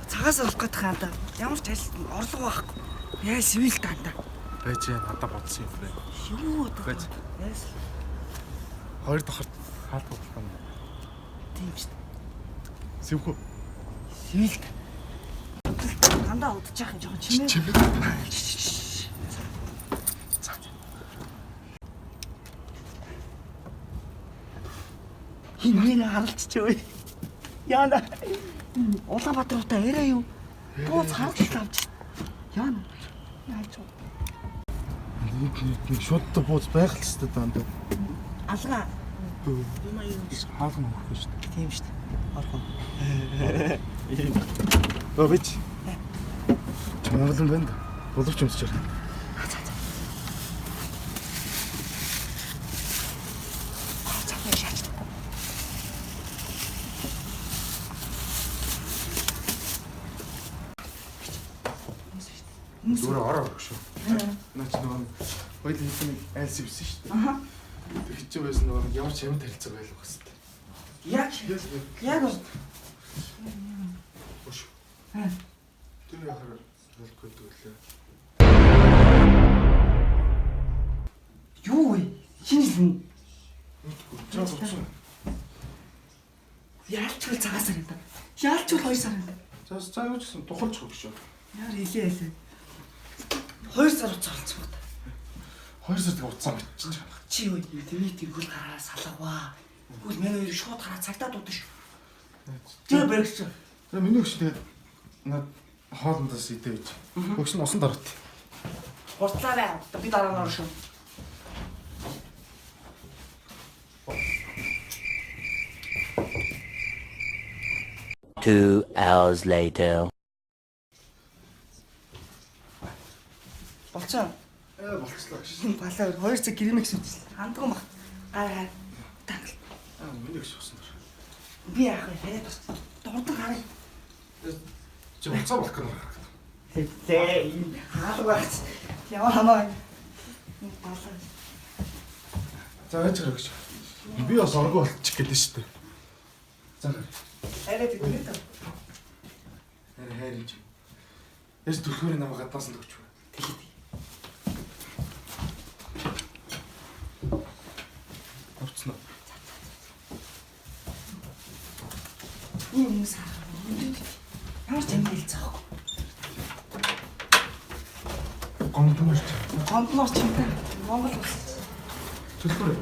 Цагаас олох гэдэг юм да. Ямар ч ажил орлого байхгүй. Яа сивил дандаа. Байж надад бодсон юм бэ. Юу одоо? Байж. Яас Хоёр давхар хаалт болох юм. тийм шүү дээ. Сэвхүү. Сивил. Дандаа удаж яах юм жоохон чимээ. Чимээ. За. Хин нэр харалцчих ой. Яана. Улаанбаатар удаа арай юу? Бууз харалт авч. Яана. Яаж вэ? Нэг нэг нэг шууд та бууз байх л хэвээр дандаа. Алгаа. Юм аа юм биш. Хаалга нөхөхгүй шүү дээ. Тийм шүү дээ. Орох уу? Өө бич. Чи Монголын байна да. Боловч өмсөж байна. За за. За би шаач. Зүгээр ороо орох шүү. Наа чи нөгөө хоёул хэдэн айл сэвсэн шүү дээ. Аха. Тэр хичээ байсан нөгөө ямар ч юм тарилцаа байлах хэвээр. Яг яг Бош. Аа. Тэр яхаар лолгүй гэдэг лээ. юу вэ? Шинэ жил юм. Мэдгүй. Чаа утсан. Яалчгүй цагаас сар юм да. Яалчгүй 2 сар юм да. За за юу ч гэсэн тухалж хөг шүү. Яар хэлээ хэлээ. 2 сар уцаа олцсон байна. 2 сар тэг утсан бичиж байгаа. Чи юу тэрний тэргүүл гараа салгаваа. Тэгвэл манай хоёр шууд гараа цагтаа дуудана шүү. Тэр бэрэгч. Тэр миний өгш тэгээд над хоолндоос идэ гэж. Өгш нь усан дарат. Хурцлаарай. Би дараа нь орно шүү. Two hours later. Болцсон. Ээ болцлоо гэж. Балаа 2 цаг гэрмэгс үзсэн. Хандган баг. Гар гар. Тангал. Аа миний өгш усан дар. Би яах вэ? Хараад бас. Дурдан харъя. Чи уцаа болох гэнэ харагдав. Лээ энэ хаалга багц. Ямар хамаа. Балаа. За байж байгаа өгш. Би бас оргоо болчих гэдэг шүү дээ. За гар. Арай тэтгэв дээ. Хайр хайр юм чи. Яс төрхөөр намайг гаднаас нь өгч. Тэгээд. Авцсан уу? Энэ хүмүүс харах. Ямар ч юм хэлцэх байхгүй. Гомдмор чи. Гомдноор ч юм та. Монгол улс. Төлхөр.